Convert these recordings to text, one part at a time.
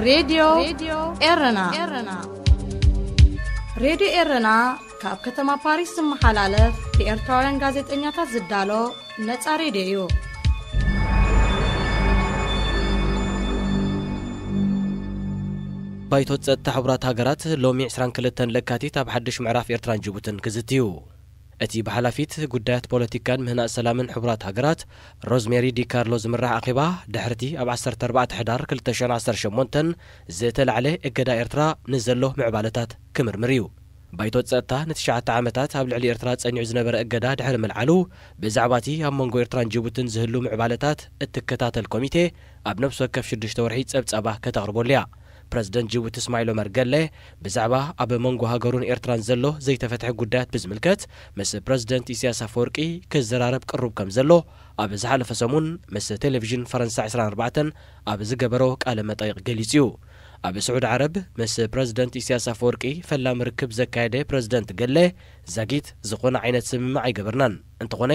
ሬድዮ ኤረና። ሬድዮ ኤረና ካብ ከተማ ፓሪስ ዝመሓላለፍ ብኤርትራውያን ጋዜጠኛታት ዝዳሎ ነጻ ሬድዮ እዩ። ባይቶ ጸጥታ ሕቡራት ሃገራት ሎሚ ዕስራን ክልተን ለካቲት ኣብ ሓድሽ ምዕራፍ ኤርትራን ጅቡትን ክዝትዩ። እቲ ብሓላፊት ጉዳያት ፖለቲካን ምህናጽ ሰላምን ሕቡራት ሃገራት ሮዝሜሪ ዲካርሎ ዝምራሕ ኣኼባ፣ ድሕርቲ ኣብ ዓሰርተ ኣርባዕተ ሕዳር ክልተ ሽሕን ዓሰርተ ሸሞንተን ዝተላዕለ እገዳ ኤርትራ ንዘሎ ምዕባለታት ክምርምር እዩ። ባይቶ ጸጥታ ንትሽዓተ ዓመታት ኣብ ልዕሊ ኤርትራ ጸኒዑ ዝነበረ እገዳ ድሕሪ ምልዓሉ፣ ብዛዕባ እቲ ኣብ መንጎ ኤርትራን ጅቡትን ዝህሉ ምዕባለታት እትከታተል ኮሚቴ ኣብ ነፍሲ ወከፍ ሽዱሽተ ወርሒ ጸብጻባ ከተቕርበሉ እያ። ፕረዚደንት ጅቡቲ እስማዒል ኦመር ገለ ብዛዕባ ኣብ መንጎ ሃገሩን ኤርትራን ዘሎ ዘይተፈትሐ ጉዳያት ብዝምልከት ምስ ፕረዚደንት ኢሳያስ ኣፈወርቂ ክዘራረብ ቅሩብ ከም ዘሎ ኣብ ዝሓለፈ ሰሙን ምስ ቴሌቪዥን ፈረንሳ ዕስራን ኣርባዕተን ኣብ ዝገበሮ ቃለ መጠይቕ ገሊጹ እዩ። ኣብ ስዑዲ ዓረብ ምስ ፕረዚደንት ኢሳያስ ኣፈወርቂ ፈላሚ ርክብ ዘካየደ ፕረዚደንት ገለ፣ ዛጊት ዝኾነ ዓይነት ስምምዕ ኣይገበርናን፣ እንተኾነ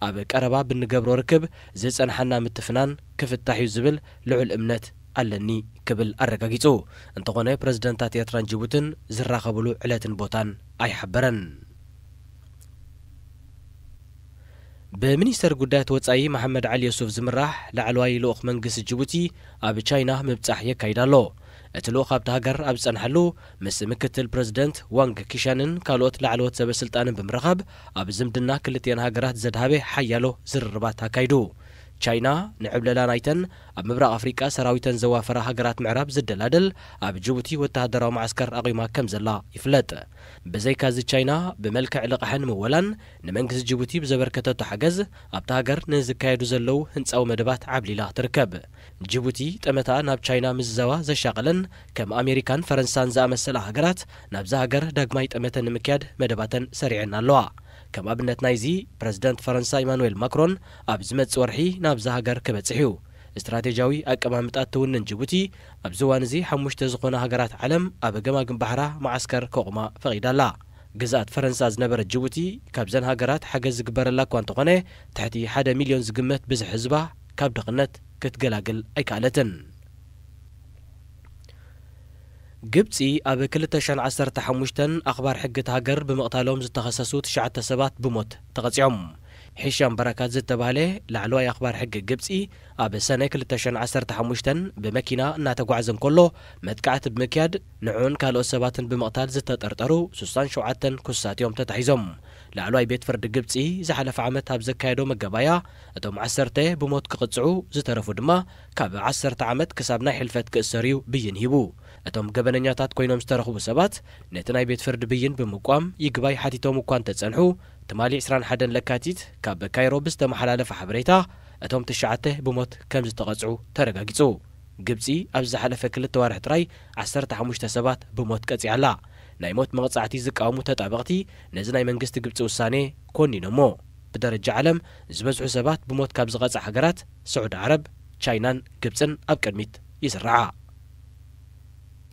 ኣብ ቀረባ ብንገብሮ ርክብ ዝጸንሓና ምትፍናን ክፍታሕ እዩ ዝብል ልዑል እምነት ኣለኒ ክብል ኣረጋጊጹ። እንተኾነ ፕረዚደንታት ኤርትራን ጅቡትን ዝራኸብሉ ዕለትን ቦታን ኣይሓበረን። ብሚኒስተር ጉዳያት ወጻኢ መሓመድ ዓሊ የሱፍ ዝምራሕ ላዕለዋይ ልኡኽ መንግስቲ ጅቡቲ ኣብ ቻይና ምብጻሕ የካይድ ኣሎ። እቲ ልኡኽ ኣብቲ ሃገር ኣብ ዝጸንሓሉ ምስ ምክትል ፕረዚደንት ዋንግ ኪሻንን ካልኦት ላዕለዎት ሰበ ስልጣንን ብምርኻብ ኣብ ዝምድና ክልቲአን ሃገራት ዘድሃበ ሓያሎ ዝርርባት ኣካይዱ። ቻይና ንዕብለላ ናይተን ኣብ ምብራቕ ኣፍሪቃ ሰራዊተን ዘዋፈራ ሃገራት ምዕራብ ዝደላደል ኣብ ጅቡቲ ወተሃደራዊ መዓስከር ኣቑማ ከም ዘላ ይፍለጥ። ብዘይካዚ ቻይና ብመልክዕ ልቓሕን ምወላን ንመንግስቲ ጅቡቲ ብዘበርከተቶ ሓገዝ ኣብታ ሃገር ንዝካየዱ ዘለዉ ህንጻዊ መደባት ዓብሊላ ትርከብ። ጅቡቲ ጠመታ ናብ ቻይና ምዝዛዋ ዘሻቐለን ከም ኣሜሪካን ፈረንሳን ዝኣመሰላ ሃገራት ናብዛ ሃገር ዳግማይ ጠመተ ንምክያድ መደባተን ሰሪዐን ኣለዋ። ከም ኣብነት ናይዚ ፕረዚደንት ፈረንሳ ኢማኑኤል ማክሮን ኣብ ዝመጽእ ወርሒ ናብዛ ሃገር ክበጽሕ እዩ። ስትራቴጂያዊ ኣቀማምጣ ትውንን ጅቡቲ ኣብዚ እዋን እዚ ሓሙሽተ ዝኾና ሃገራት ዓለም ኣብ ገማግም ባሕራ መዓስከር ከቑማ ፈቒዳ ኣላ። ግዝኣት ፈረንሳ ዝነበረት ጅቡቲ ካብዘን ሃገራት ሓገዝ ዝግበረላ እኳ እንተኾነ ትሕቲ ሓደ ሚልዮን ዝግመት ብዝሒ ህዝባ ካብ ድኽነት ክትገላግል ኣይከኣለትን። ግብጺ ኣብ ክልተ ሽሕን ዓሰርተ ሓሙሽተን ኣኽባር ሕጊ እታ ሃገር ብምቕታሎም ዝተኸሰሱ ትሽዓተ ሰባት ብሞት ተቐጺዖም። ሂሻም በረካት ዝተባህለ ላዕለዋይ ኣኽባር ሕጊ ግብጺ ኣብ ሰነ ክልተ ሽሕን ዓሰርተ ሓሙሽተን ብመኪና እናተጓዕዘ እንከሎ መጥቃዕቲ ብምክያድ ንዕኡን ካልኦት ሰባትን ብምቕታል ዝተጠርጠሩ ሱሳን ሸውዓተን ክሱሳት እዮም ተታሒዞም። ላዕለዋይ ቤት ፍርዲ ግብጺ ዝሓለፈ ዓመት ኣብ ዘካየዶ መገባያ እቶም ዓሰርተ ብሞት ክቕጽዑ ዝተረፉ ድማ ካብ ዓሰርተ ዓመት ክሳብ ናይ ሕልፈት ክእሰሩ እዩ ብይን ሂቡ። እቶም ገበነኛታት ኮይኖም ዝተረኽቡ ሰባት ነቲ ናይ ቤት ፍርዲ ብይን ብምቋም ይግባይ ሓቲቶም እኳ እንተጸንሑ፣ ትማሊ ዕስራን ሓደን ለካቲት ካብ ካይሮ ብዝተመሓላለፈ ሓበሬታ እቶም ትሽዓተ ብሞት ከም ዝተቐጽዑ ተረጋጊጹ። ግብጺ ኣብ ዝሓለፈ ክልተ ዋርሒ ጥራይ ዓሰርተ ሓሙሽተ ሰባት ብሞት ቀጺዓ ኣላ። ናይ ሞት መቕጻዕቲ ዝቃወሙ ተጣበቕቲ ነዚ ናይ መንግስቲ ግብጺ ውሳኔ ኮኒኖሞ። ብደረጃ ዓለም ዝበዝሑ ሰባት ብሞት ካብ ዝቐጽዓ ሃገራት ስዑዲ ዓረብ፣ ቻይናን ግብጽን ኣብ ቅድሚት ይስርዓ።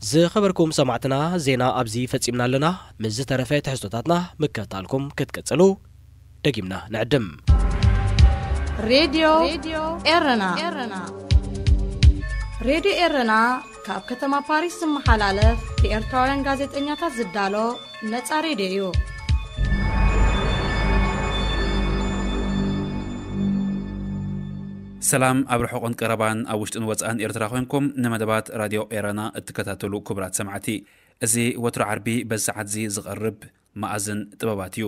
ዝኸበርኩም ሰማዕትና፣ ዜና ኣብዚ ፈጺምና ኣለና። ምስ ዝተረፈ ትሕዝቶታትና ምክትታልኩም ክትቅጽሉ ደጊምና ንዕድም። ሬድዮ ኤረና። ሬድዮ ኤረና ካብ ከተማ ፓሪስ ዝመሓላለፍ ብኤርትራውያን ጋዜጠኛታት ዝዳሎ ነጻ ሬድዮ እዩ። ሰላም ኣብ ርሑቕን ቀረባን ኣብ ውሽጥን ወጻእን ኤርትራ ኮንኩም ንመደባት ራድዮ ኤረና እትከታተሉ ክቡራት ሰማዕቲ፣ እዚ ወትሩ ዓርቢ በዚ ሰዓት እዚ ዝቐርብ መኣዝን ጥበባት እዩ።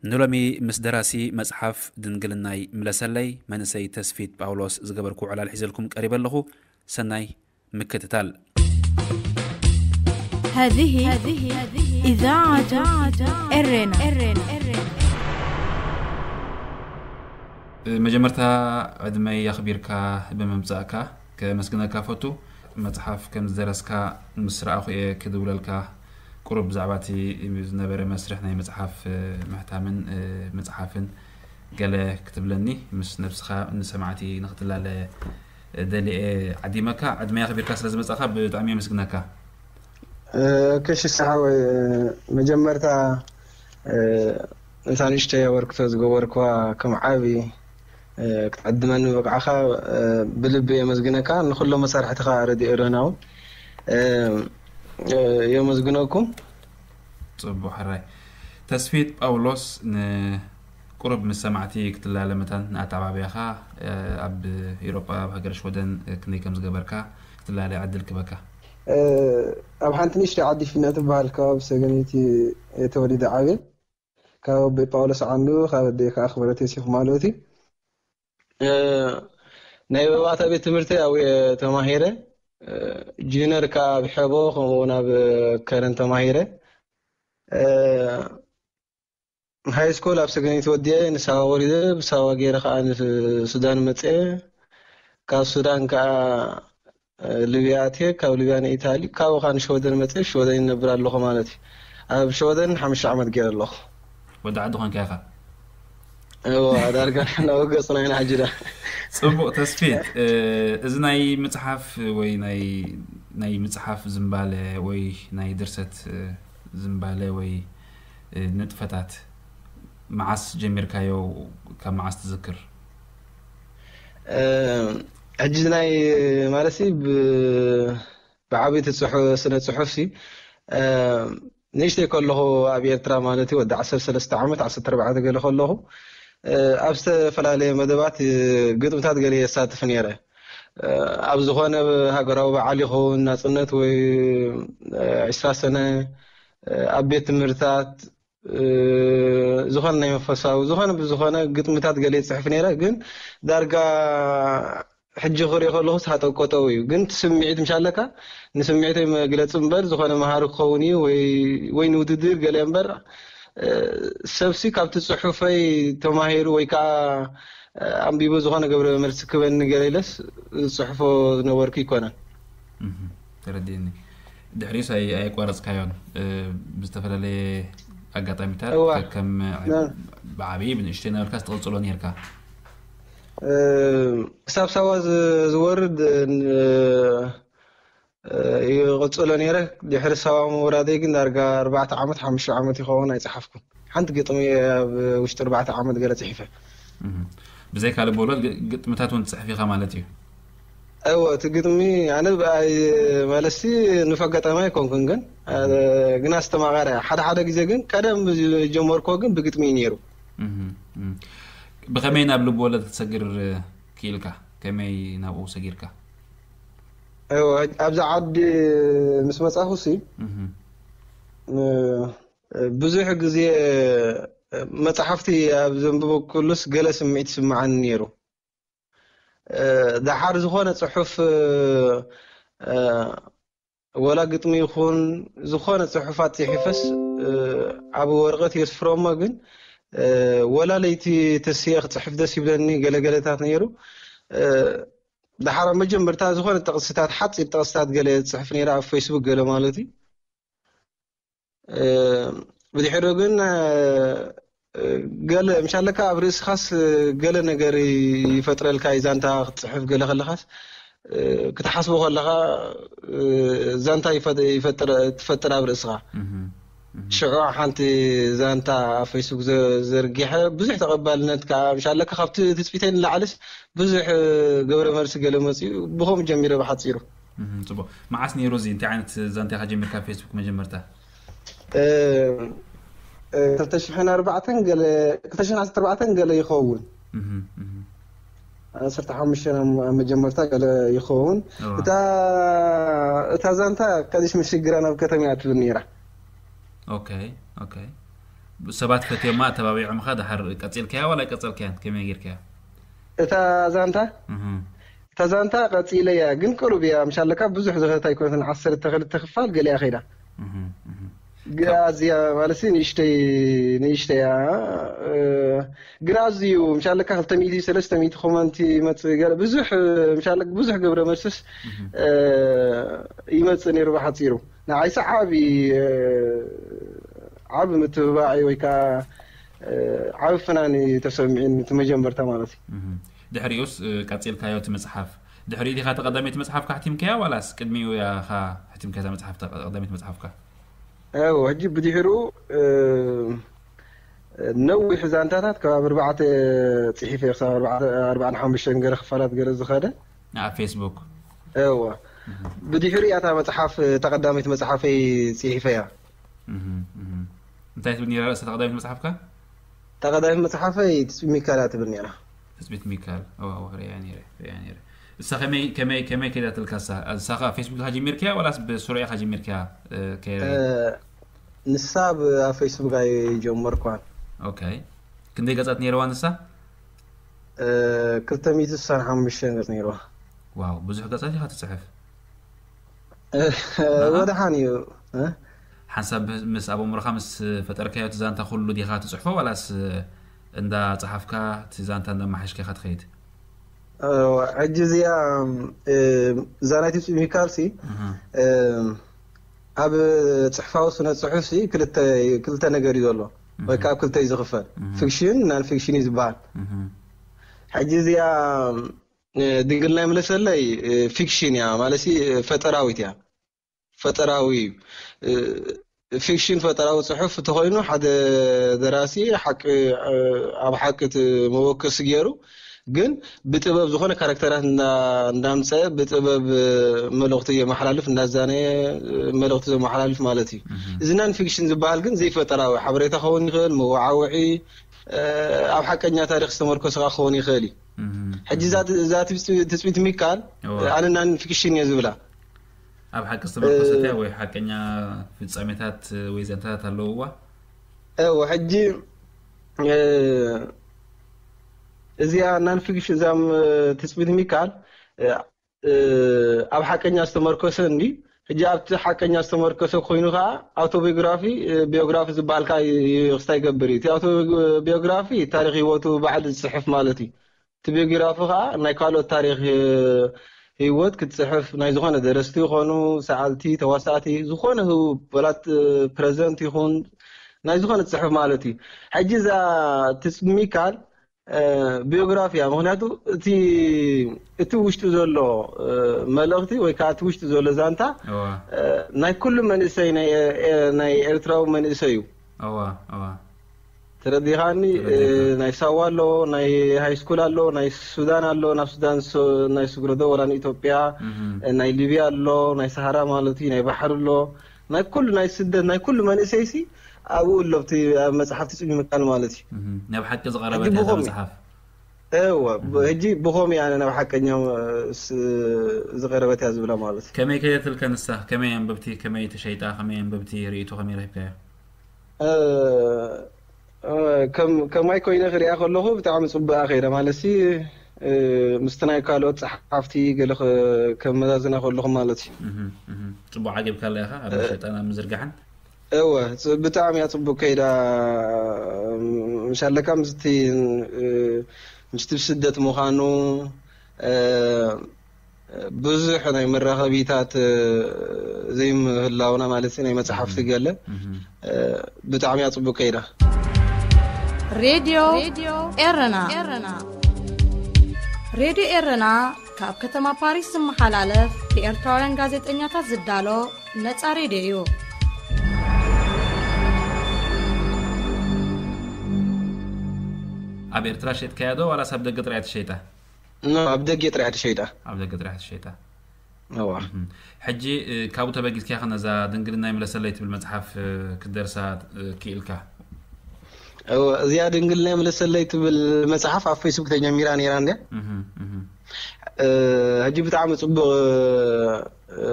ንሎሚ ምስ ደራሲ መጽሓፍ ድንግልናይ ምለሰለይ መንእሰይ ተስፊት ጳውሎስ ዝገበርኩ ዕላል ሒዘልኩም ቀሪበ ኣለኹ። ሰናይ ምክትታል። هذه إذاعة إرنا. መጀመርታ ዕድመይ ኣኽቢርካ ብምምጻእካ ከመስግነካ ፈቱ። መጽሓፍ ከም ዝደረስካ ምስ ረኣኹ እየ ክድውለልካ። ቁሩብ ብዛዕባ እቲ ዝነበረ መስርሕ ናይ መጽሓፍ ምሕታምን ምጽሓፍን ገለ ክትብለኒ፣ ምስ ነብስኻ ንሰማዕቲ ንክትላለ ደሊኤ ዓዲመካ። ዕድመይ ኣኽቢርካ ስለ ዝመጻኻ ብጣዕሚ የመስግነካ። ኦኬ፣ ሽሳ ሓወይ፣ መጀመርታ እታ ንእሽተይ ኣበርክቶ ዝገበርክዋ ከም ዓቢ ክትዕድመኒ ምብቃዕካ ብልቢ የመስግነካ። ንኩሎም መሳርሕትኻ ረድዮ ኤረና እውን የመስግነኩም። ጽቡቅ ሕራይ። ተስፊት ጳውሎስ፣ ንቁሩብ ምስ ሰማዕቲ ክትላለ መታን ንኣተዓባብያኻ፣ ኣብ ኤውሮጳ ኣብ ሃገረ ሽወደን ክንደይ ከም ዝገበርካ ክትላለ ዕድል ክበካ። ኣብ ሓንቲ ንእሽተይ ዓዲ ፊና ትበሃል ከባቢ ሰገነይቲ ተወሊደ ዓብየ። ካብ ኣቦይ ጳውሎስ ዓንዱ፣ ካብ ኣደይ ከዓ ኣኽበረት ዮሴፍ ማለቱ። ናይ በባታ ቤት ትምህርቲ ኣብየ ተማሂረ። ጂነር ከዓ ኣብ ሐቦ፣ ከምኡ እውን ኣብ ከረን ተማሂረ። ሃይ ስኩል ኣብ ሰገነይቲ ወዲየ ንሳዋ ወሪደ፣ ብሳዋ ገይረ ከዓ ንሱዳን መፅየ። ካብ ሱዳን ከዓ ሊብያ ኣትየ፣ ካብ ሊብያ ንኢታሊ፣ ካብኡ ከዓ ንሸወደን መፅየ፣ ሸወደን ይነብር ኣለኹ ማለት እዩ። ኣብ ሸወደን ሓሙሽተ ዓመት ገይረ ኣለኹ። ወዲ ዓዲ ኮንካ ኢኻ? እዋ፣ ዳርጋ ናብኡ ገፅና ኢና ሕጂ ዳ። ጽቡቕ ተስፊት፣ እዚ ናይ ምጽሓፍ ወይ ናይ ናይ ምጽሓፍ ዝምባለ ወይ ናይ ድርሰት ዝምባለ ወይ ንጥፈታት መዓስ ጀሚርካዮ? ካብ መዓስ ትዝክር? ሕጂ ናይ ማለት ሲ ብ ብዓቢ እቲ ስነ ጽሑፍ ሲ ንእሽተይ ከለኹ ኣብ ኤርትራ ማለት እዩ ወዲ ዓሰርተ ሰለስተ ዓመት ዓሰርተ ኣርባዕተ ገለ ከለኹ ኣብ ዝተፈላለየ መደባት ግጥምታት ገለ የሳትፍ ነይረ። ኣብ ዝኾነ ሃገራዊ በዓል ይኸውን ናጽነት ወይ ዕስራ ሰነ ኣብ ቤት ትምህርትታት ዝኾነ ናይ መንፈሳዊ ዝኾነ ብዝኾነ ግጥምታት ገለ ይጽሕፍ ነይረ። ግን ዳርጋ ሕጂ ክሪኦ ከለኹስ ሃጠው ቀጠው እዩ። ግን እቲ ስምዒት ምሻለካ ንስምዒተይ መግለፂ እምበር ዝኾነ መሃሪ ክኸውን እዩ ወይ ወይ ንውድድር ገለ እምበር ሰብሲ ካብቲ ፅሑፈይ ተማሂሩ ወይ ከዓ ኣንቢቡ ዝኾነ ገብረ መልሲ ክበኒ ገለ ኢለስ ዝፅሕፎ ዝነበርኩ ይኮነን። ተረዲእኒ። ድሕሪስ ኣይ- ኣየቋረፅካዮን? ብዝተፈላለየ ኣጋጣሚታት እዋ። ከም ና- ብዓብዪ ብንእሽተይ ነበርካ ትቕፅሎ ነርካ። ክሳብ ሳዋ ዝ- ዝወርድ ን- ይቕፅሎ ነይረ። ድሕሪ ሳዋ ምውራደይ ግን ዳርጋ ኣርባዕተ ዓመት ሓሙሽተ ዓመት ይኸውን ኣይፀሓፍኩን ሓንቲ ግጥሚ። ኣብ ውሽጢ ኣርባዕተ ዓመት ገለ ፅሒፈ። ብዘይ ካልእ በሎ ግጥምታት እውን ትፅሕፍ ኢኻ ማለት እዩ? እወ፣ እቲ ግጥሚ ኣነ ብኣይ መለሲ ንፍ ኣጋጣሚ ኣይኮንኩን፣ ግን ግና ኣስተማቓሪ እያ። ሓደ ሓደ ግዜ ግን ቀደም ዝጀመርኮ ግን ብግጥሚ እዩ ነይሩ። ብኸመይ ናብ ልብ ወለድ ክትሰግር ክኢልካ? ከመይ ናብኡ ሰጊርካ? እወ፣ ኣብዚ ዓዲ ምስ መጻኹ ሲ ብዙሕ ግዜ መጽሓፍቲ ኣብ ዘንብበኩሉስ ገለ ስምዒት ይስምዓኒ ነይሩ። ደሓር ዝኾነ ጽሑፍ ወላ ግጥሚ ይኹን ዝኾነ ጽሑፋት ጽሒፈስ ኣብ ወረቐት የስፍሮ እሞ ግን ወላ ለይቲ ተስየ ክጽሕፍ ደስ ይብለኒ ገለገለታት ነይሩ። ደሓር ኣብ መጀመርታ ዝኾነ ጥቕስታት ሓፂር ጥቕስታት ገለ ጽሕፍ ነይረ ኣብ ፌስቡክ ገለ ማለት እዩ። ብድሕሪኡ ግን ገለ ምሻለካ ኣብ ርእስኻስ ገለ ነገር ይፈጥረልካ እዩ። ዛንታ ክትፅሕፍ ገለ ከለኻስ ክትሓስቦ ከለኻ ዛንታ ይፈጥር ኣብ ርእስኻ። ሽዑ ሓንቲ ዛንታ ኣብ ፌስቡክ ዘርጊሐ ብዙሕ ተቐባልነት ከዓ ምሻለካ ካብቲ ትፅቢተይ ንላዕልስ ብዙሕ ገብረ መልሲ ገለ መፅኡ ብኸምኡ ጀሚረ ብሓፂሩ። ጽቡቕ። መዓስ ነይሩ እዚ? እንታይ ዓይነት ዛንታ ኢኻ ጀሚርካ ኣብ ፌስቡክ መጀመርታ? ክልተ ሽሕን ኣርባዕተን ገለ ክልተ ሽሕን ዓሰርተ ኣርባዕተን ገለ ይኸውን። ዓሰርተ ሓሙሽተ ኣብ መጀመርታ ገለ ይኸውን። እታ እታ ዛንታ ቀዲሽ ምሽግራ ናብ ከተማ እያ ትብል ነይራ። ኦኬ ኦኬ። ሰባት ፈትዮማ ኣተባቢዖምኻ ድሓር ቀጺልካያ ዋላ ኣይቀጸልካያን? ከመይ ጌርካያ? እታ ዛንታ እታ ዛንታ ቀጺለያ ግን ቅሩብ እያ ምሻለካ ብዙሕ ዝኸት ኣይኮነትን ዓሰርተ ክልተ ክፋል ገሊኣ ከይዳ። ግና ኣዝያ ማለት ንእሽተይ ንእሽተይ እያ። ግና ኣዝዩ ምሻለካ ክልተ ሚእቲ ሰለስተ ሚእቲ ኮመንት ይመጽእ ገለ ብዙሕ ምሻለካ ብዙሕ ግብረ መልስስ ይመጽእ ነይሩ ብሓጺሩ። ንዓይሲ ዓቢ ዓቢ ምትብባዕ ወይ ከዓ ዓቢ ፍናን ተሰሚዑ እቲ መጀመርታ ማለት እዩ። ድሕሪኡስ ቀጺልካዮ እቲ መጽሓፍ? ድሕሪኡ ዲኻ ተቐዳመይቲ መጽሓፍካ ሕቲምካያ ዋላስ ቅድሚኡ ኢኻ ሕቲምካ እዛ መጽሓፍ ቀዳመይቲ መጽሓፍካ? እዎ ሕጂ ብድሕሩ ነዊሕ ዛንታታት ከባቢ ኣርባዕተ ጽሒፈ ክሳብ ኣርባዕን ሓሙሽተን ገለ ክፋላት ገለ ዝኸደ ኣብ ፌስቡክ እዎ ብድሕሪኡ እያ እታ መጽሓፍ፣ እታ ቀዳመይቲ መጽሓፈይ ጽሒፈያ። እንታይ ትብል ነይራ ርእሰ ተቐዳሚት መጽሓፍካ? እታ ቀዳመይቲ መጽሓፈይ ትጽቢት ሚካል እያ ትብል ነይራ። ትጽቢት ሚካል። ሪያ ነይረ፣ ሪያ ነይረ። እሳ ከመይ ከመይ ከመይ ከይዳትልካ? እሳ እሳ ኸ ፌስቡክ ኢኻ ጀሚርካያ ዋላስ ብስሩዕ ኢኻ ጀሚርካያ? ከ እ፣ ንሳ ብ ኣብ ፌስቡክ ኣይጀመርኳን። ኦኬ። ክንደይ ገጻት ነይርዋ ንሳ? እ፣ ክልተ ሚእቲ ስሳን ሓሙሽተን ገጽ ነይርዋ። ዋው፣ ብዙሕ ገጻት ኢኻ ትጽሕፍ። እ፣ ወደሓን እዩ። እ? ሓንሳብ ምስ ኣብ ኣእምሮኻ ምስ ፈጠርካዮ እቲ ዛንታ ኩሉ ዲኻ ትጽሕፎ ዋላስ እንዳ ጸሓፍካ እቲ ዛንታ እንዳ ማሓሽካ ኢኻ ትኸይድ? እ፣ ሕጂ እዚኣ፣ እ፣ እዛ ናይ ትጽቢት ሚካል ሲ፣ እ፣ ኣብ ጽሕፋዊ ስነ ጽሑፍ ሲ ክልተ ክልተ ነገር እዩ ዘሎ። ወይ ከዓ ክልተ እዩ ዝኽፈል። ፊክሽን ናን ፊክሽን እዩ ዝበሃል። ሕጂ እዚኣ፣ እ፣ ድንግልና ይምለሰለይ፣ እ፣ ፊክሽን እያ ማለት ሲ፣ እ፣ ፈጠራዊት እያ። ፈጠራዊ እዩ። እ፣ ፊክሽን ፈጠራዊ ጽሑፍ እንተኾይኑ ሓደ ደራሲ ሓቂ፣ እ፣ ኣብ ሓቂ እቲ መወከሲ ገይሩ ግን ብጥበብ ዝኾነ ካራክተራት እንዳ-፣ እንዳምፀ ብጥበብ፣ እ፣ መልእኽቲ የመሓላልፍ፣ እንዳዛነየ፣ እ፣ መልእኽቲ ዘመሓላልፍ ማለት እዩ። እዚ ናን ፊክሽን ዝበሃል ግን ዘይፈጠራዊ ሓበሬታ ክኸውን ይኽእል፣ መወዓውዒ፣ እ፣ ኣብ ሓቀኛ ታሪክ ዝተመርኮሰ ከዓ ክኸውን ይኽእል እዩ። ሕጂ እዛ ት-፣ እዛ ትጽቢ-፣ ትጽቢት ሚካል፣ ኣነ ናን ፊክሽን እየ ዝብላ። ኣብ ሓቂ ዝተመርኮሰት እያ ወይ ሓቀኛ ፍጻሜታት ወይ ዘንታታት ኣለውዋ? እወ፣ ሕጂ፣ እ፣ እዚኣ ናን ፊክሽን እዛ፣ እ፣ ትጽቢት ሚካል፣ እ፣ እ፣ ኣብ ሓቀኛ ዝተመርኮሰ እንዲ። ሕጂ ኣብቲ ሓቀኛ ዝተመርኮሰ ኮይኑ ከዓ ኣውቶቢዮግራፊ፣ እ፣ ቢዮግራፊ ዝበሃል ከዓ ይ-፣ ይ-፣ ክስታይ ይገብር እዩ። እቲ ኣውቶቢዮግራፊ ታሪክ ህይወቱ ባዕሉ ዝጽሕፍ ማለት እዩ። እቲ ቢዮግራፊ ከዓ ናይ ካልኦት ታሪክ፣ እ፣ ህይወት ክትጽሕፍ ናይ ዝኾነ ደረስቲ ይኾኑ፣ ሰዓልቲ፣ ተዋሳእቲ፣ ዝኾነ ህው-፣ ወላት፣ እ፣ ፕረዘንት ይኹን ናይ ዝኾነ ትጽሕፍ ማለት እዩ። ሕጂ እዛ ትጽቢት ሚካል፣ እ፣ ቢዮግራፊ እያ። ምኽንያቱ እቲ፣ እቲ ውሽጡ ዘሎ፣ እ፣ መልእኽቲ ወይ ከዓ እቲ ውሽጡ ዘሎ ዛንታ፣ እዋ። እ፣ ናይ ኩሉ መንእሰይ ናይ ኤ-፣ ኤ-፣ ናይ ኤርትራዊ መንእሰይ እዩ። እዋ፣ እዋ። ተረዲኻኒ? ተረዲእካ። እ፣ ናይ ሳዋ ኣሎ፣ ናይ ሃይ ስኩል ኣሎ፣ ናይ ሱዳን ኣሎ፣ ናብ ሱዳን ሶ-፣ ናይ ስግረዶ ወላ ንኢትዮጵያ፣ እህ። እ፣ ናይ ሊብያ ኣሎ፣ ናይ ሰሃራ ማለት እዩ፣ ናይ ባሕሪ ኣሎ፣ ናይ ኩሉ ናይ ስደት ናይ ኩሉ መንእሰይሲ ኣብኡ ኣሎ፣ ኣብቲ ኣብ መጽሓፍቲ ጽቢት ሚካል ማለት እዩ። እህ። ናብ ሓቂ ዝቐረበት ሕጂ እያ እዛ ብኸምኡ መጽሓፍ። እወ፣ ብ-፣ ሕጂ ብኸምኡ እያ ናብ ሓቀኛ፣ እ፣ ስ-፣ ዝቐረበት እያ ዝብላ ማለት እዩ። ከመይ ከየትልከ ንሳ? ከመይ ኣንበብቲ፣ ከመይ ተሸይጣ፣ ከመይ ኣንበብቲ ርእይቶ ከመይ ረኺብካዮ? እ፣ እ፣ ከም-፣ ከማይ ኮይነ ክሪኣ ከለኹ ብጣዕሚ ጽቡቓ ከይዳ። ማለትሲ፣ እ፣ ምስቲ ናይ ካልኦት ጸሓፍቲ ገለ ከ-፣ ከመዛዝና ከለኹ ማለት እዩ። እህ፣ እህ። ጽቡቕ ዓጊብካላ ኢኻ ኣብ እ፣ መሸጣን ኣብ ምዝርጋሕን? እወ፣ ጽ-፣ ብጣዕሚ እያ ጽቡቕ ከይዳ። ምሻለካ ምስቲ፣ እ፣ ምስቲ ብስደት ምዃኑ፣ እ፣ ብዙሕ ናይ መራኸቢታት፣ እ፣ ዘይምህላውና ማለት ናይ መጽሓፍቲ ገለ፣ እህ። እ፣ ብጣዕሚ እያ ጽቡቕ ከይዳ። ሬድዮ ኤረና። ሬድዮ ኤረና ካብ ከተማ ፓሪስ ዝመሓላለፍ ብኤርትራውያን ጋዜጠኛታት ዝዳሎ ነጻ ሬድዮ እዩ። ኣብ ኤርትራ ሸጥካያ ዶ ዋላስ ኣብ ደገ ጥራይ ትሸይጣ? ኖ፣ ኣብ ደገ ጥራይ ትሸይጣ። ኣብ ደገ ጥራይ ትሸይጣ። እዋ። እም። ሕጂ፣ እ፣ ካብኡ ተበጊስካ ኢኻ ነዛ ድንግልና ይምለሰለይ ትብል መጽሓፍ፣ እ፣ ክትደርሳ፣ እ፣ ክኢልካ? እወ፣ እዚኣ ድንግልና ይምለሰለይ ትብል መጽሓፍ ኣብ ፌስቡክ ተጀሚራ ነይራ እንድያ። እህ፣ እህ። እ፣ ሕጂ ብጣዕሚ ጽቡቕ፣ እ፣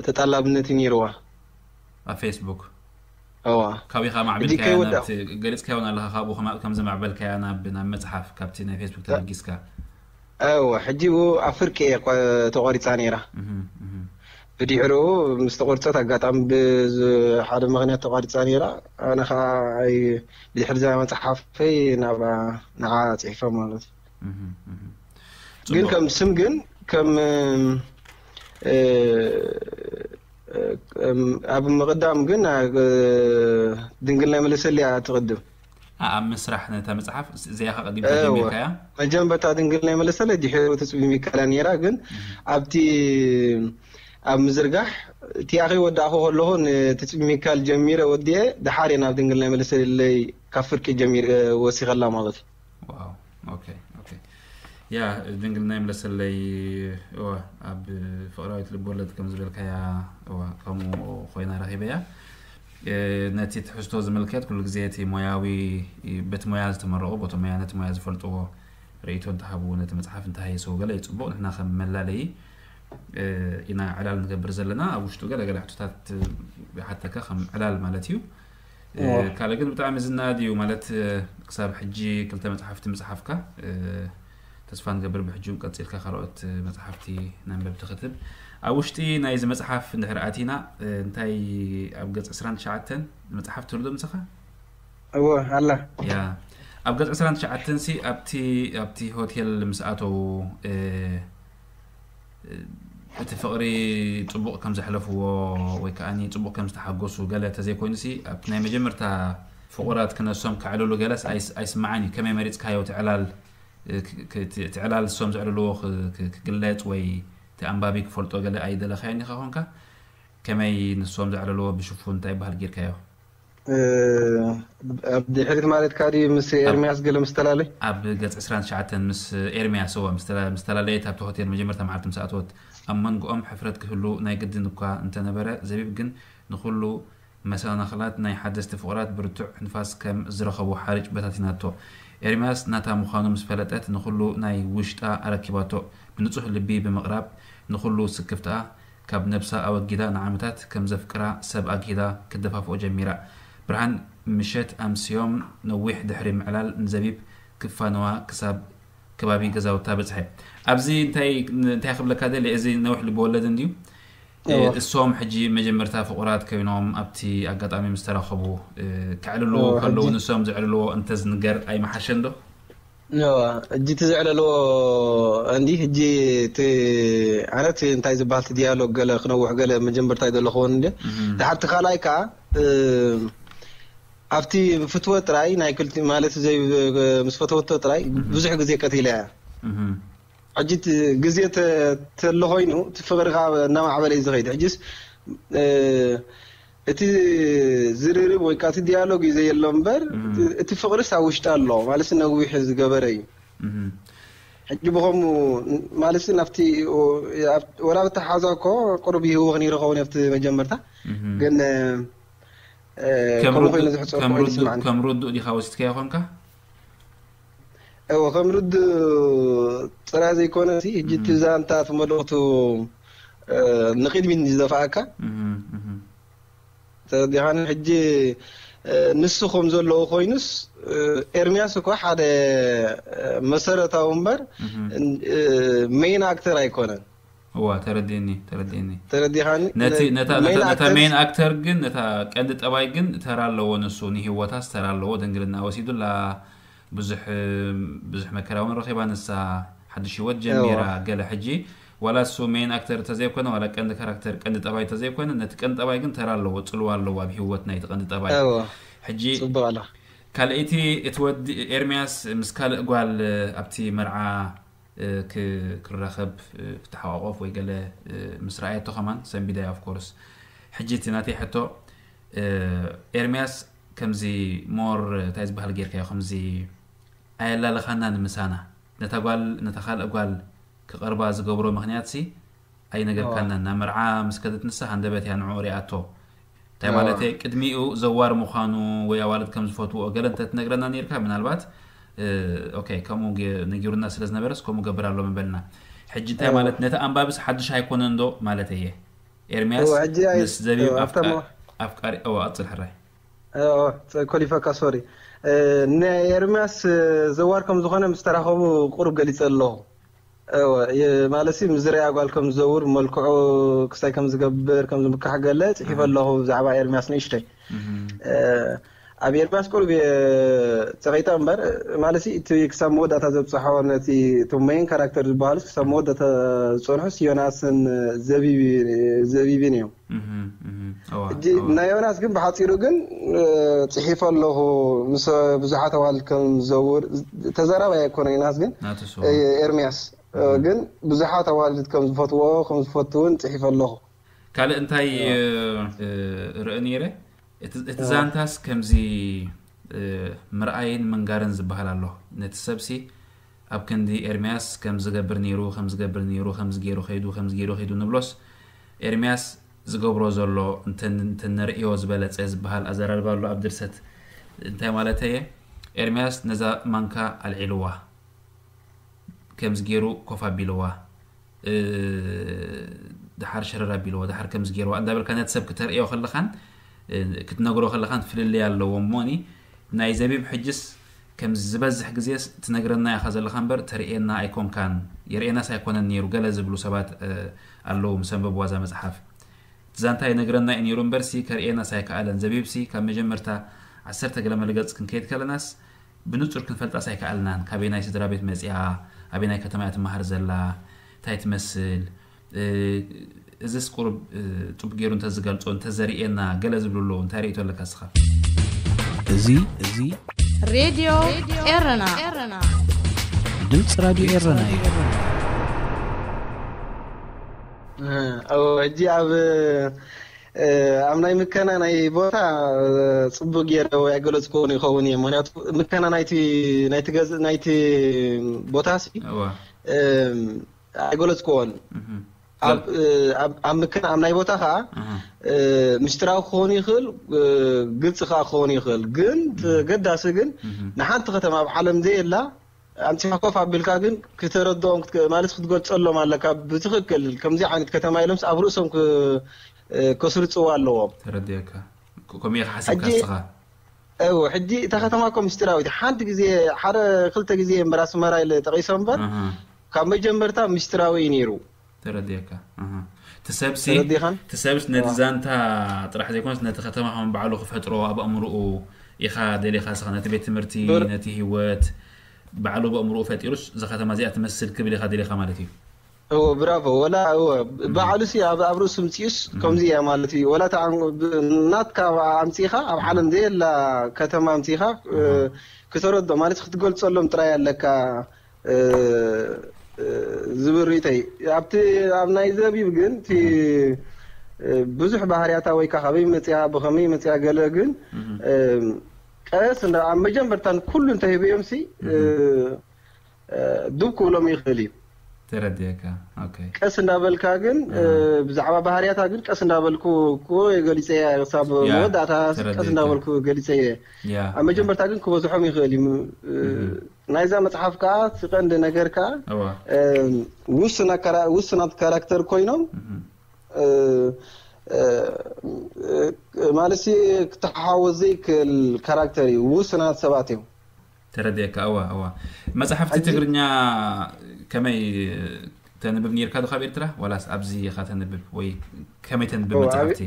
ተጠላብነት እዩ ነይርዋ። ኣብ ፌስቡክ? እዋ። ካቢኻ ሕጂ ማዕቢልካያ ከይወዳ- ናብቲ፣ ገሊጽካዮ እውን ኣለኻ፣ ካብኡ ከማ-፣ ከም ዘማዕበልካያ ናብ፣ ናብ መጽሓፍ፣ ካብቲ ናይ ፌስቡክ ተበጊስካ? እወ፣ ሕጂ ብኡ ኣብ ፍርቂ እየ ቆ-፣ ተቖሪጻ ነይራ። እህ፣ እህ። ብድሕሪኡ ምስ ተቖርጸት ኣጋጣሚ ብዝ-፣ ሓደ ምኽንያት ተቋሪጻ ነይራ። ኣነ ኸዓ ኣይ-፣ ብድሕሪ እዛ መጽሓፈይ ናብኣ፣ ንዓ ጽሒፈ ማለት እዩ። እህ፣ እህ። ግን ጽቡቕ። ከም ስም ግን ከም፣ እ፣ እ፣ ኣብ ምቕዳም ግን፣ እ፣ ድንግልና ይመለሰለይ እያ ትቕድም። ኣ-፣ ኣብ ምስራሕ ነታ መጽሓፍ እዚኣ ኸ ቀዲምካ እወ። ጀሚርካያ? መጀመርታ ድንግልና ይመለሰለይ ድሕሪ ትጽቢት ሚካል እያ ነይራ። ግን ኣብቲ፣ ኣብ ምዝርጋሕ እቲኣ ከይወዳእኹ ከለኹ ንትጽቢት ሚካል ጀሚረ ወዲኤ ደሓር እየ ናብ ድንግልና ይመለሰለይ ካብ ፍርቂ ጀሚር፣ እ፣ ወሲኸላ ማለት እዩ። ዋው። ኦኬ፣ ኦኬ። ያ ድንግልና ይምለሰለይ። እዋ ኣብ ፍቕራዊት ልቦለድ ከም ዝበልካያ እዋ ከምኡ ኮይና ረኺበያ። ነቲ ትሕዝቶ ዝምልከት ኩሉ ግዜ እቲ ሞያዊ በቲ ሞያ ዝተመረቑ ቦቲ ሞያ ነቲ ሞያ ዝፈልጥዎ ርእይቶ እንተሃብዎ ነቲ መፅሓፍ እንተሃየስዎ ገለ ይፅቡቕ። ንሕና ከም መላለዪ ኢና ዕላል ንገብር ዘለና። ኣብ ውሽጡ ገለ ገለ ሕቶታት ይሓተካ ከም ዕላል ማለት እዩ። ካልእ ግን ብጣዕሚ ዝናድ እዩ ማለት ክሳብ ሕጂ ክልተ መፅሓፍቲ ምፅሓፍካ ተስፋ ንገብር ብሕጂ ቀፂልካ ካልኦት መፅሓፍቲ ነንበብ ትኽትብ። ኣብ ውሽጢ ናይዚ መፅሓፍ እንድሕር ኣቲና እንታይ ኣብ ገፅ ዕስራን ትሽዓተን መፅሓፍ ትብሎ ምሳኻ እወ ኣላ ያ ኣብ ገፅ ዕስራን ትሽዓተን ሲ ኣብቲ ኣብቲ ሆቴል ምስ ኣተዉ እቲ ፍቕሪ ፅቡቕ ከም ዘሕለፍዎ ወይ ከዓ ፅቡቕ ከም ዝተሓጎሱ ገለ ተዘይኮይኑ ሲ ኣብቲ ናይ መጀመርታ ፍቑራት ክነሶም ከዕልሉ ገለስ ኣይስማዓን እዩ። ከመይ መሪፅካዮ ትዕላል ትዕላል ንሶም ዘዕልልዎ ክግለፅ ወይ እቲ ኣንባቢ ክፈልጦ ገለ ኣይደለኻዮን ኢኻ ኮንካ ከመይ ንሶም ዘዕልልዎ ብሽፉን እንታይ ይበሃል ጌርካዮ? ኣብ ድሕሪት ማለት ካዲ ምስ ኤርሚያስ ገለ ምስተላለይ ኣብ ገጽ ዕስራን ትሽዓተን ምስ ኤርሚያስ እወ ምስተላለየት ኣብቲ ሆቴል መጀመርታ መዓልቲ ምስ ኣተወት ኣብ መንጎኦም ሕፍረት ክህሉ ናይ ግድን እኳ እንተነበረ ዘቢብ ግን ንኹሉ መሰናኽላት ናይ ሓደስቲ ፍቑራት ብርቱዕ ንፋስ ከም ዝረኸቦ ሓርጭ በታቲናቶ። ኤርሚያስ ናታ ምዃኑ ምስ ፈለጠት ንኹሉ ናይ ውሽጣ ኣረኪባቶ። ብንጹህ ልቢ ብምቕራብ ንኹሉ ስክፍትኣ ካብ ነብሳ ኣወጊዳ ንዓመታት ከም ዘፍቅራ ሰብ ኣግሂዳ ክትደፋፍኦ ጀሚራ። ብርሃን ምሸት ኣምስዮም ነዊሕ ድሕሪ ምዕላል ንዘቢብ ክፋነዋ ክሳብ ከባቢ ገዛውታ በጽሐ። ኣብዚ እንታይ እንታይ ክብለካ ደሊ እዚ ነዊሕ ልቢ ወለድ እንድዩ። እሶም ሕጂ መጀመርታ ፍቑራት ኮይኖም ኣብቲ ኣጋጣሚ ምስ ተራኸቡ ከዕልልዎ ከለዉ ንሶም ዘዕልልዎ እንተዝንገር ኣይመሓሸን ዶ? ሕጂ እቲ ዘዕለልዎ እንዲ ሕጂ እቲ ኣነት እንታይ ዝበሃል እቲ ዲያሎግ ገለ ክነውሕ ገለ መጀመርታ ይደለኽዎን እንዲ ድሓርቲ ካልኣይ ከዓ ኣብቲ ፍትወ ጥራይ ናይ ክልቲ ማለት ዘይ ምስ ፈተወቶ ጥራይ ብዙሕ ግዜ ቀቲለ እያ ሕጂ ግዜ ተሎ ኮይኑ እቲ ፍቅሪ ከዓ እናማዕበለ እዩ ዝኸይድ ሕጂስ እቲ ዝርርብ ወይ ከዓ እቲ ዲያሎግ እዩ ዘየሎ እምበር እቲ ፍቅርስ ኣብ ውሽጢ ኣሎ ማለት ነዊሕ ዝገበረ እዩ ሕጂ ብኸምኡ ማለት ናብቲ ወላ ብተሓዛ እኮ ቅሩብ ይህወኽ ነይሩ ኸውን ኣብቲ መጀመርታ ግን ከምኡ ኮይኑ ዝሕፀ ኮይኑ ይስማዕኒ ከም ርዱእ ዲኻ ወሲድካዮ ኾንካ እወ ከም ርዱእ ጥራይ ዘይኮነ ሕጂ እቲ ዛንታ እቲ መልእኽቱ ንቕድሚት ዝደፋኣካ ተረዲኻኒ ሕጂ ንሱ ከም ዘለዎ ኮይኑስ ኤርሚያስ እኮ ሓደ መሰረታዊ እምበር ሜይን ኣክተር ኣይኮነን እዋ ተረዲእኒ ተረዲእኒ ተረዲኻኒ ነቲ ነታ ነታ ነታ ሜን ኣክተር ግን ነታ ቀንዲ ጠባይ ግን ተራ ኣለዎ ንሱ ንሂወታስ ተራ ኣለዎ ድንግልና ወሲዱላ ብዙሕ ብዙሕ መከራ እውን ረኺባ ንሳ ሓድሽ ህይወት ጀሚራ ገለ ሕጂ ዋላ እሱ ሜን ኣክተር ተዘይኮነ ዋላ ቀንዲ ካራክተር ቀንዲ ጠባይ ተዘይኮነ ነቲ ቀንዲ ጠባይ ግን ተራ ኣለዎ ፅልዋ ኣለዎ ኣብ ህይወት ናይቲ ቀንዲ ጠባይ ሕጂ ፅቡቅ ኣላ ካልኣይቲ እቲ ወዲ ኤርሚያስ ምስ ካልእ ጓል ኣብቲ መርዓ ክራኸብ ክተሓቋቆፍ ወይ ገለ ምስ ረኣየቶ ከማን ሰንቢዳያ of course ሕጂ እቲ ናተይ ሕቶ ኤርሚያስ ከምዚ more እንታይ ዝበሃል ጌርካዮ ከምዚ ኣየላለኻናን ምሳና ነታ ጓል ነታ ካልእ ጓል ክቐርባ ዝገብሮ ምኽንያት ሲ ኣይነገርካናን ናብ መርዓ ምስ ከደት ንሳ ሃንደበት እያ ንዕኡ ሪኣቶ እንታይ ማለት ቅድሚኡ ዘዋር ምዃኑ ወይ ኣዋልድ ከም ዝፈትዎ ገለ እንተ ትነግረና ነርካ ምናልባት ኦኬ ከምኡ ነጊሩና ስለ ዝነበረስ ከምኡ ገብር ኣሎ ምበልና ሕጂ እንታይ ማለት ነቲ ኣንባብስ ሓድሽ ኣይኮነን ዶ ማለት እየ ኤርሚያስ ምስ ዘቢብ ኣፍቃሪ ኣዎ ኣፅል ሕራይ ኮሊፈካ ሶሪ ንኤርሚያስ ዘዋር ከም ዝኾነ ምስ ተራኸቡ ቁሩብ ገሊፀ ኣለኹ ማለት ምዝርያ ጓል ከም ዝዘውር መልክዑ ክሳይ ከም ዝገብር ከም ዝምካሕ ገለ ፅሒፈ ኣለኹ ብዛዕባ ኤርሚያስ ንእሽተይ ኣብ ኤርሚያስ ቁሩብ ጸቂጠ እምበር ማለት እቲ ክሳብ መወዳእታ ዘብፅሖ ነቲ ቶም ሜን ካራክተር ዝበሃሉስ ክሳብ መወዳእታ ዝፀንሑስ ዮናስን ዘቢብን እዮም ሕጂ ናይ ዮናስ ግን ብሓፂሩ ግን ፅሒፈ ኣለኹ ምስ ብዙሓት ኣዋልድ ከም ዝዘውር ተዘራባይ ኣይኮነ ዮናስ ግን ኤርሚያስ ግን ብዙሓት ኣዋልድ ከም ዝፈትዎ ከም ዝፈትውን ፅሒፈ ኣለኹ ካልእ እንታይ ርኢ ነይረ እቲ ዛንታስ ከምዚ ምርኣይን ምንጋርን ዝበሃል ኣሎ ነቲ ሰብሲ ኣብ ክንዲ ኤርምያስ ከም ዝገብር ነይሩ፣ ከም ዝገብር ነይሩ፣ ከምዚ ገይሩ ከይዱ፣ ከምዚ ገይሩ ከይዱ ንብሎስ፣ ኤርምያስ ዝገብሮ ዘሎ እንተ-፣ እንተነርእዮ ዝበለጸ ዝበሃል ኣዘራርባ ኣሎ ኣብ ድርሰት። እንታይ ማለተየ? ኤርምያስ ነዛ ማንካ ኣልዒልዋ፣ ከምዚ ገይሩ ኮፍ ኣቢልዋ፣ እ፣ ደሓር ሸረር ኣቢልዋ፣ ደሓር ከምዚ ገይርዋ እንዳበልካ ነቲ ሰብ ክተርእዮ ከለኻን፣ እ፣ ክትነግሮ ከለኻን ፍልልይ ኣለዎ። እሞኒ ናይ ዘቢብ ሕጅስ ከም ዝበዝሕ ግዜስ ትነግረና ኢኻ ዘለኻ እምበር ተርእየና ኣይኮንካን፣ የርእየናስ ኣይኮነን ነይሩ ገለ ዝብሉ ሰባት፣ እ፣ ኣለዉ ምስ ኣንበብዋ እዛ መጽሓፍ። እቲ ዛንታ ይነግረና እዩ ነይሩ እምበርሲ ከርእየናስ ኣይከኣለን። ዘቢብሲ ካብ መጀመርታ ዓሰርተ ገለ መለገጽ ክንከይድ ከለናስ ብንጹር ክንፈልጣስ ኣይከኣልናን። ካበየናይ ስድራ ቤት መጺኣ፣ ኣበየናይ ከተማ እያ ትመሃር ዘላ፣ እንታይ ትመስል፣ እ፣ እዝስ ቁሩብ፣ እ፣ ጽቡቅ ገይሩ እንተዝገልጾ፣ እንተዘርእየና፣ ገለ ዝብሉ ኣለዉ። እንታይ ርእይቶ ኣለካ እስኻ? እዚ፣ እዚ ሬድዮ ኤረና። ድምፂ ራድዮ ኤረና እዩ። እወ፣ ሕጂ ኣብ፣ እ፣ ኣብ ናይ ምከና ናይ ቦታ፣ እ፣ ጽቡቅ ገይረ ኣይገለጽኩዎን ይኸውን እየ። ምኽንያቱ ምከና ናይቲ፣ ናይቲ ገዝ-፣ ናይቲ ቦታሲ፣ እወ። እም፣ ኣይገለጽኩዎን። እህ። ኣብ፣ እ፣ ኣብ፣ ኣብ ምከና ኣብ ናይ ቦታ ኸኣ፣ እህ። እ፣ ምስጢራዊ ክኸውን ይኽእል፣ እ፣ ግልጺ ኸኣ ክኸውን ይኽእል። ግን እህ። ተገዳሲ ግን እህ። ንሓንቲ ከተማ ኣብ ዓለም ዘየላ ኣምጺኻ ኮፍ ኣቢልካ ግን ክተረድኦም ክትክ-፣ ማለት ክትገልጸሎም ኣለካ ብትኽክል። ከምዚ ዓይነት ከተማ ኢሎምስ ኣብ ርእሶም ክ-፣ እ፣ ከስርጽዎ ኣለዎም። ተረዲኤካ። ክ-፣ ከምኡ ኢኻ ሓሲብካ ሕጂ እስኻ? እው፣ ሕጂ እታ ከተማ እኮ ምስጢራዊት። ሓንቲ ግዜ፣ ሓደ ክልተ ግዜ እምበር ኣስመራ ኢለ ጠቒሶ እምበር፣ ኣሃ። ካብ መጀመርታ ምስጢራዊ እዩ ነይሩ። ተረዲኤካ። ኣሃ። እቲ ሰብሲ፣ ተረዲኻን? እቲ ሰብስ ነቲ ኣዋ። ዛንታ ጥራሕ ዘይኮነስ ነቲ ከተማ ከም ባዕሉ ክፈጥሮ ኣብ ኣእምሮኡ ኢኻ ደሊኻ እስኻ ነቲ ቤት ትምህርቲ፣ በር- ነቲ ህይወት ባዕሉ ብኣእምሮኡ ፈጢሩስ እዛ ከተማ እዚኣ ትመስል ክብል ኢኻ ደሊኻ ማለት እዩ። እወ፣ ብራቮ። ወላ፣ እወ፣ ብ-፣ እም። ባዕሉሲ ኣብ፣ ኣብ ርእሱ ምጽኡስ እም። ከምዚ እያ ማለት እዩ። ወላ እታ ኣም-፣ ብ-፣ ናትካ ኣምጺኻ ኣብ እም። ዓለም ዘየላ ከተማ ኣምጺኻ፣ እ፣ ኣሃ። ክተረድኦ ማለት ክትገልጸሎም ጥራይ ኣለካ፣ እ፣ እ፣ ዝብል ርእይቶይ። ኣብቲ፣ ኣብ ናይ ዘቢብ ግን እቲ፣ እም። እ፣ ብዙሕ ባህርያታ ወይ ከኣ ካበይ መጽያ፣ ብኸመይ መጽያ ገለ ግን፣ እም። እ፣ ቀስ እንዳ-፣ ኣብ መጀመርታ ንኩሉ እንተሂበዮምሲ፣ እ፣ እም። እ፣ ዱብ ክብሎም ይኽእል እዩ። ተረዲኤካ። ኦኬ። ቀስ እንዳበልካ ግን፣ እ፣ ኣሃ። ብዛዕባ ባህርያታ ግን ቀስ እንዳበልኩ እኮ ገሊጸ እየ፣ ክሳብ ያ፣ መወዳእታ ቀስ ተረዲኤካ። እንዳበልኩ ገሊጸ እየ። ያ፣ ኣብ ያ። መጀመርታ ግን ክበዝሖም ይኽእል እዩ። እ፣ እህ። ናይዛ መጽሓፍ ከኣ እቲ ቀንዲ ነገር ከኣ፣ እዋ። እ፣ ውሱናት ካራ-፣ ውሱናት ካራክተር ኮይኖም፣ እህ። እ፣ እ፣ እ፣ ማለትሲ ክተሓዋወስ ዘይክእል ካራክተር እዩ። ውሱናት ሰባት እዮም። ተረዲኤካ። እዋ፣ እዋ። መጽሓፍቲ ሕጂ ትግርኛ ከመይ ተንብብ ነይርካ ዶ ካብ ኤርትራ? ዋላስ ኣብዚ ኢኻ ተንብብ? ወይ ከመይ ተንብብ እዋ፣ ኣብ-፣ መጽሓፍቲ?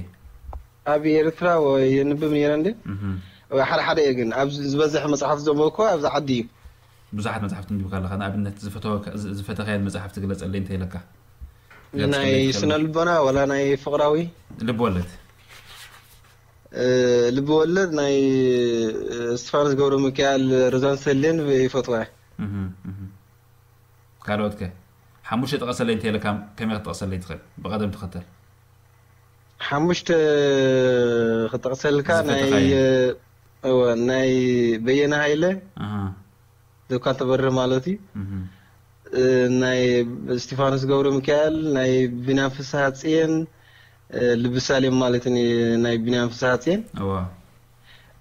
ኣብ ኤርትራ ወይ የንብብ ነይረ እንዴ? እህ። እዋ፣ ሓደ ሓደ እየ ግን። ኣብ ዝበዝሕ መጽሓፍቲ ዘንበብኩ ኣብዚ ዓዲ እዩ። ብዙሓት መጽሓፍቲ ኣንቢብካ ኣለኻ። ንኣብነት ዝፈተወካ-፣ ዝ-፣ ዝፈተኻየን መጽሓፍቲ ግለጸለይ እንተ ኢለካ። ናይ ግለጽለይ ትኽእል ስነ ዶ? ልቦና ዋላ ናይ ፍቕራዊ? ልብ ወለድ። እ፣ ልብ ወለድ ናይ፣ እ፣ እስቲፋኖስ ገብረ ሚካኤል ሮዛን ሰሌን ይፈትዋ እየ። እህ፣ እህ። ካልኦት ከ? ሓሙሽተ ጥቀሰለይ እንተ ኢለካ ከመይ ክትጠቕሰለይ ትኽእል? ብቐደም ተኸተል። ሓሙሽተ ክጠቕሰልካ ናይ፣ ዝፈተኻየን። እወ፣ ናይ በየነ ሃይለ፣ ኣሃ። ዘብካን ተበርህ ማለት እዩ። እህ። እ፣ ናይ እስቲፋኖስ ገብረ ሚካኤል፣ ናይ ቢንያም ፍስሃጽየን፣ እ፣ ልቢ ሳሌም ማለት ኒ-፣ ናይ ቢንያም ፍስሃጽየን። እዋ።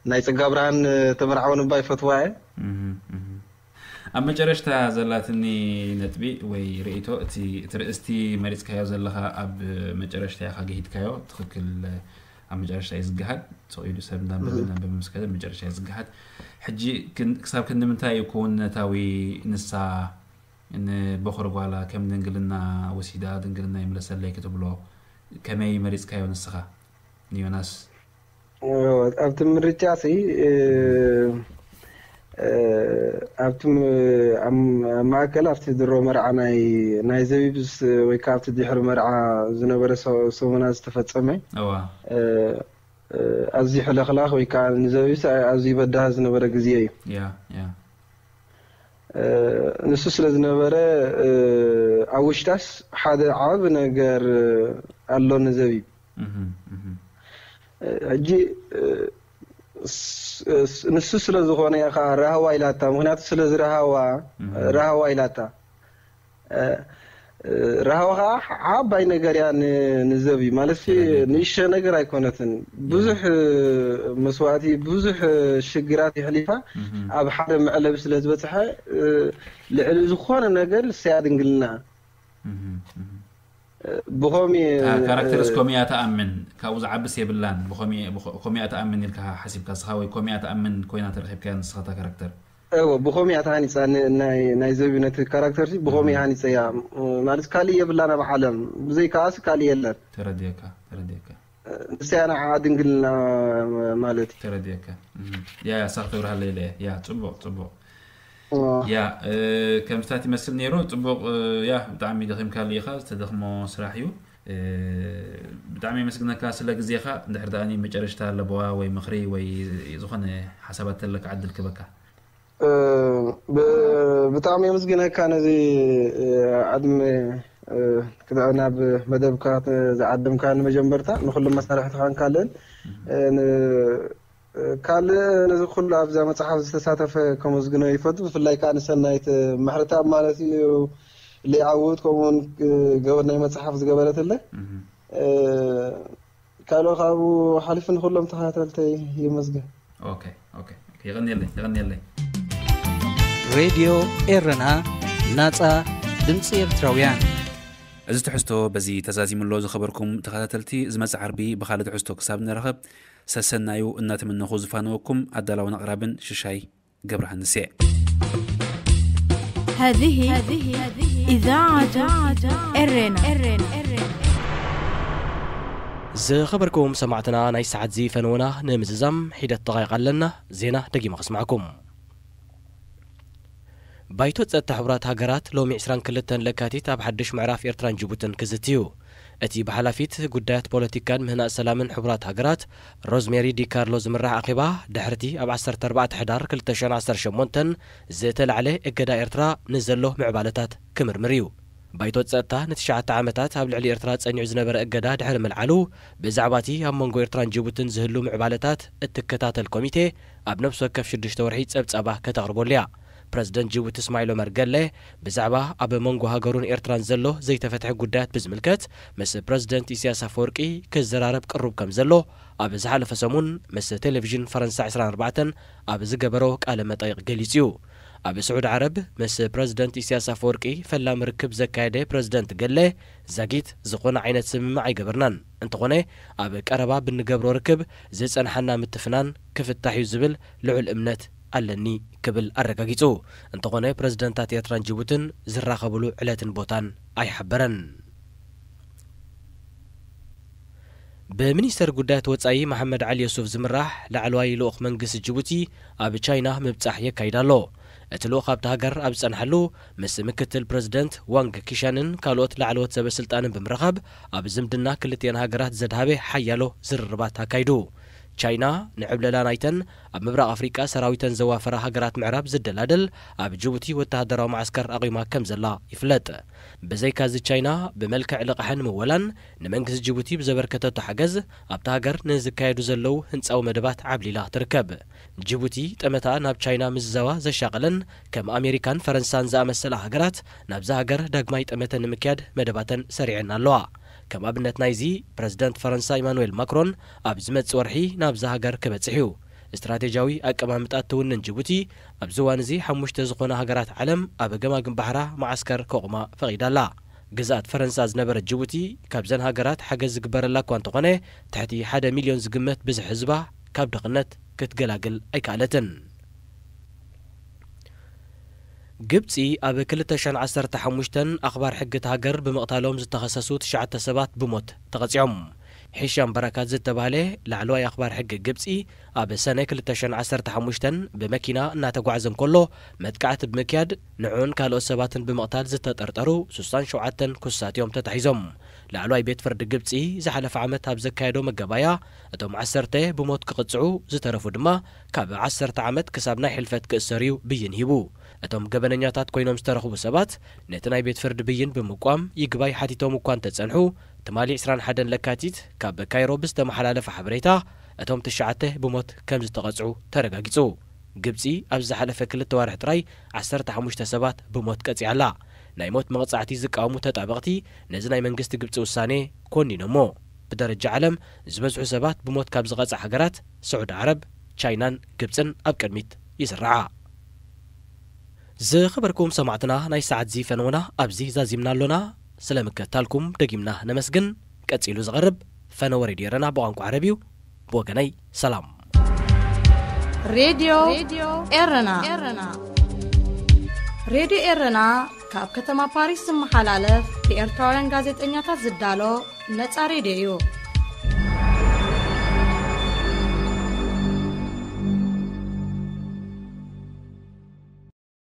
ናይ ጸጋብርሃን፣ እ፣ ተመርዓወኒ እባ ይፈትዋ እየ። እህ፣ እህ። ኣብ መጨረሽታ ዘላትኒ ነጥቢ ወይ ርእይቶ፣ እቲ፣ እቲ ርእስቲ መሪጽካዮ ዘለኻ ኣብ መጨረሽታ ኢኻ ገሂድካዮ። ትኽክል፣ ኣብ መጨረሽታ እዩ ዝገሃድ። ስቕ ኢሉ ሰብ እናንበበ፣ እህ። እናንበበ ምስ ከደ መጨረሽታ እዩ ዝገሃድ። ሕጂ ክን-፣ ክሳብ ክንዲ ምንታይ እዩ ክውንነታዊ ንሳ ንበኹሪ ጓላ ከም ድንግልና ወሲዳ፣ ድንግልና ይምለሰለይ ክትብሎ ከመይ መሪጽካዮ ንስኻ ንዮናስ? ኣብቲ ምርጫ ሲ፣ እ፣ እ፣ ኣብቲ ም-፣ ኣብ፣ ኣብ ማእከል ኣብቲ ድሮ መርዓ ናይ፣ ናይ ዘቢብስ ወይ ከዓ ኣብቲ ድሕሪ መርዓ ዝነበረ ሰ-፣ ሰሙና ዝተፈጸመ፣ እዋ። እ፣ እ፣ ኣዝዩ ሕልኽላኽ ወይ ከዓ ንዘቢብስ ኣዝዩ በዳሂ ዝነበረ ግዜ እዩ። ያ፣ ያ። እ፣ ንሱ ስለ ዝነበረ፣ እ፣ ኣብ ውሽጣስ ሓደ ዓቢ ነገር ኣሎ ንዘቢብ። እህ፣ እህ። እ፣ ሕጂ፣ እ፣ ንሱ ስለ ዝኾነ እያ ከዓ ራህዋ ኢላታ። ምክንያቱ ስለ ዝረሃዋ ራህዋ ኢላታ። ራህዋ ከዓ ዓባይ ነገር እያ። ንዘብ እዩ ማለት ንእሸ ነገር ኣይኮነትን። ብዙሕ መስዋእቲ፣ ብዙ ሽግራት ይሕሊፋ ኣብ ሓደ መዕለቢ ስለ ዝበፅሐ ልዕሊ ዝኾነ ነገር ንሳያ ድንግልና። ብኸሚ ካራክተርስ ኮሚያ ተኣምን ካብኡ ዝዓብስ የብላን። ብኸሚያ ተኣምን ኢልካ ሓሲብካ ንስኻ ወይ ኮሚያ ተኣምን ኮይና ተረኺብካያ ንስኻ እታ ካራክተር። እዎ ብኸሚያ ተሃኒፃ። ናይ ዘቢነት ካራክተር ብኸሚያ ሃኒፀ እያ ማለት ካልእ የብላን ኣብ ዓለም። ብዘይካኣስ ካልእ የለን። ተረድየካ ተረድየካ። ንሳያ ንዓ ድንግልና ማለት እዩ። ተረድየካ። ያ ያ ሳኽ ተብርሃለ ኢለ ያ ጽቡቕ ጽቡቕ። ያ ከምስታት ይመስል ነይሩ። ጽቡቕ። ያ ብጣዕሚ ደኺምካሉ ኢኻ። ዝተደኽሞ ስራሕ እዩ። ብጣዕሚ የመስግነካ ስለ ግዜኻ። እንድሕር ደኣ መጨረሽታ ኣለበዋ ወይ ምኽሪ ወይ ዝኾነ ሓሳባት ተለካ ዕድል ክበካ። ብጣዕሚ የመስግነካ ነዚ ዕድመ ናብ መደብካ ዝዓደምካ ንመጀመርታ ንኩሎም መሳርሕትኻን ካልእን ካልእ ነዚ ኩሉ ኣብዛ መፅሓፍ ዝተሳተፈ ከመስግኖ ይፈቱ። ብፍላይ ከዓ ንሰናይት ምሕረተኣብ ማለት እዩ ሊዓውት ከምኡውን ገበድ ናይ መፅሓፍ ዝገበረትለ ካልኦ ካብኡ ሓሊፉ ንኩሎም ተኸታተልተይ የመስግን። ኦኬ ኦኬ ኦኬ፣ የቐንየለይ የቐንየለይ። ሬድዮ ኤረና፣ ናጻ ድምጺ ኤርትራውያን። እዚ ትሕዝቶ በዚ ተዛዚሙ ኣሎ። ዝኸበርኩም ተኸታተልቲ፣ ዝመጽእ ዓርቢ ብኻልእ ትሕዝቶ ክሳብ ንራኸብ፣ ሰሰናዩ እናተመነኹ ዝፋነወኩም ኣዳላውን ኣቕራብን ሽሻይ ገብረሃንስ እየ። هذه إذاعة إرنا. ዝኸበርኩም ሰማዕትና፣ ናይ ሰዓት እዚ ፈነወና ንምዝዛም ሒደት ደቓይቕ ኣለና። ዜና ደጊመ ከስምዓኩም። ባይቶ ጸጥታ ሕቡራት ሃገራት ሎሚ ዕስራን ክልተን ለካቲት ኣብ ሓድሽ ምዕራፍ ኤርትራን ጅቡትን ክዝቲ እዩ። እቲ ብሓላፊት ጉዳያት ፖለቲካን ምህናጽ ሰላምን ሕቡራት ሃገራት ሮዝሜሪ ዲ ካርሎ ዝምራሕ ኣኼባ፣ ድሕርቲ ኣብ ዓሰርተ ኣርባዕተ ሕዳር ክልተ ሽሕን ዓሰርተ ሸሞንተን ዝተላዕለ እገዳ ኤርትራ ንዘሎ ምዕባለታት ክምርምር እዩ። ባይቶ ጸጥታ ንትሽዓተ ዓመታት ኣብ ልዕሊ ኤርትራ ጸኒዑ ዝነበረ እገዳ ድሕሪ ምልዓሉ፣ ብዛዕባ እቲ ኣብ መንጎ ኤርትራን ጅቡትን ዝህሉ ምዕባለታት እትከታተል ኮሚቴ ኣብ ነፍሲ ወከፍ ሽዱሽተ ወርሒ ጸብጻባ ከተቕርበሉ እያ። ፕረዚደንት ጅቡቲ እስማዒል ኦመር ገለ ብዛዕባ ኣብ መንጎ ሃገሩን ኤርትራን ዘሎ ዘይተፈትሐ ጉዳያት ብዝምልከት ምስ ፕረዚደንት ኢሳያስ ኣፈወርቂ ክዘራረብ ቅሩብ ከም ዘሎ ኣብ ዝሓለፈ ሰሙን ምስ ቴሌቪዥን ፈረንሳ ዕስራን ኣርባዕተን ኣብ ዝገበሮ ቃለ መጠይቕ ገሊጹ እዩ። ኣብ ስዑዲ ዓረብ ምስ ፕረዚደንት ኢሳያስ ኣፈወርቂ ፈላሚ ርክብ ዘካየደ ፕረዚደንት ገለ፣ ዛጊት ዝኾነ ዓይነት ስምምዕ ኣይገበርናን፣ እንተኾነ ኣብ ቀረባ ብንገብሮ ርክብ ዝጸንሓና ምትፍናን ክፍታሕ እዩ ዝብል ልዑል እምነት ኣለኒ ክብል ኣረጋጊጹ። እንተኾነ ፕረዚደንታት ኤርትራን ጅቡትን ዝራኸብሉ ዕለትን ቦታን ኣይሓበረን። ብሚኒስተር ጉዳያት ወጻኢ መሓመድ ዓሊ የሱፍ ዝምራሕ ላዕለዋይ ልኡኽ መንግስቲ ጅቡቲ ኣብ ቻይና ምብጻሕ የካይድ ኣሎ። እቲ ልኡኽ ኣብታ ሃገር ኣብ ዝጸንሓሉ ምስ ምክትል ፕረዚደንት ዋንግ ኪሻንን ካልኦት ላዕለዎት ሰበ ስልጣንን ብምርኻብ ኣብ ዝምድና ክልቲኤን ሃገራት ዘድሃበ ሓያሎ ዝርርባት ኣካይዱ። ቻይና ንዕብለላ ናይተን ኣብ ምብራቕ ኣፍሪቃ ሰራዊተን ዘዋፈራ ሃገራት ምዕራብ ዝደላደል ኣብ ጅቡቲ ወተሃደራዊ መዓስከር ኣቑማ ከም ዘላ ይፍለጥ። ብዘይካዚ ቻይና ብመልክዕ ልቓሕን ምወላን ንመንግስቲ ጅቡቲ ብዘበርከተቶ ሓገዝ ኣብታ ሃገር ንዝካየዱ ዘለዉ ህንጻዊ መደባት ዓብሊላ ትርከብ። ጅቡቲ ጠመታ ናብ ቻይና ምዝዛዋ ዘሻቐለን ከም ኣሜሪካን ፈረንሳን ዝኣመሰላ ሃገራት ናብዛ ሃገር ዳግማይ ጠመተ ንምክያድ መደባተን ሰሪዐን ኣለዋ። ከም ኣብነት ናይዚ ፕረዚደንት ፈረንሳ ኢማኑኤል ማክሮን ኣብ ዝመጽእ ወርሒ ናብዛ ሃገር ክበጽሕ እዩ። ስትራቴጂያዊ ኣቀማምጣ ትውንን ጅቡቲ ኣብዚ እዋን እዚ ሓሙሽተ ዝኾና ሃገራት ዓለም ኣብ ገማግም ባሕራ መዓስከር ከቑማ ፈቒዳ ኣላ። ግዝኣት ፈረንሳ ዝነበረት ጅቡቲ ካብዘን ሃገራት ሓገዝ ዝግበረላ እኳ እንተኾነ ትሕቲ ሓደ ሚልዮን ዝግመት ብዝሒ ህዝባ ካብ ድኽነት ክትገላግል ኣይከኣለትን። ግብጺ ኣብ ክልተ ሽሕን ዓሰርተ ሓሙሽተን ኣኽባር ሕጊ እታ ሃገር ብምቕታሎም ዝተኸሰሱ ትሽዓተ ሰባት ብሞት ተቐጺዖም። ሒሻም በረካት ዝተባህለ ላዕለዋይ ኣኽባር ሕጊ ግብጺ ኣብ ሰነ ክልተ ሽሕን ዓሰርተ ሓሙሽተን ብመኪና እናተጓዕዘ እንከሎ መጥቃዕቲ ብምክያድ ንዕኡን ካልኦት ሰባትን ብምቕታል ዝተጠርጠሩ ስሳን ሸውዓተን ክሱሳት እዮም ተታሒዞም። ላዕለዋይ ቤት ፍርዲ ግብጺ ዝሓለፈ ዓመት ኣብ ዘካየዶ መገባያ እቶም ዓሰርተ ብሞት ክቕጽዑ ዝተረፉ ድማ ካብ ዓሰርተ ዓመት ክሳብ ናይ ሕልፈት ክእሰሩ እዩ ብይን ሂቡ። እቶም ገበነኛታት ኮይኖም ዝተረኽቡ ሰባት ነቲ ናይ ቤት ፍርዲ ብይን ብምቋም ይግባይ ሓቲቶም እኳ እንተጸንሑ ትማሊ ዕስራን ሓደን ለካቲት ካብ ካይሮ ብዝተመሓላለፈ ሓበሬታ እቶም ትሽዓተ ብሞት ከም ዝተቐጽዑ ተረጋጊጹ። ግብጺ ኣብ ዝሓለፈ ክልተ ዋርሒ ጥራይ ዓሰርተ ሓሙሽተ ሰባት ብሞት ቀጺዓ ኣላ። ናይ ሞት መቕጻዕቲ ዝቃወሙ ተጣበቕቲ ነዚ ናይ መንግስቲ ግብጺ ውሳኔ ኮኒኖሞ። ብደረጃ ዓለም ዝበዝሑ ሰባት ብሞት ካብ ዝቐጽዓ ሃገራት ስዑዲ ዓረብ፣ ቻይናን ግብጽን ኣብ ቅድሚት ይስርዓ። ዝኸበርኩም ሰማዕትና፣ ናይ ሰዓት ዚ ፈነወና ኣብዚ ዛዚምና ኣሎና። ስለምክትታልኩም ደጊምና ነመስግን። ቀጺሉ ዝቐርብ ፈነወ ሬድዮ ኤረና ብቋንቋ ዓረብ እዩ። ብወገነይ ሰላም። ሬድዮ ኤረና። ሬድዮ ኤረና ካብ ከተማ ፓሪስ ዝመሓላለፍ ብኤርትራውያን ጋዜጠኛታት ዝዳሎ ነጻ ሬድዮ እዩ።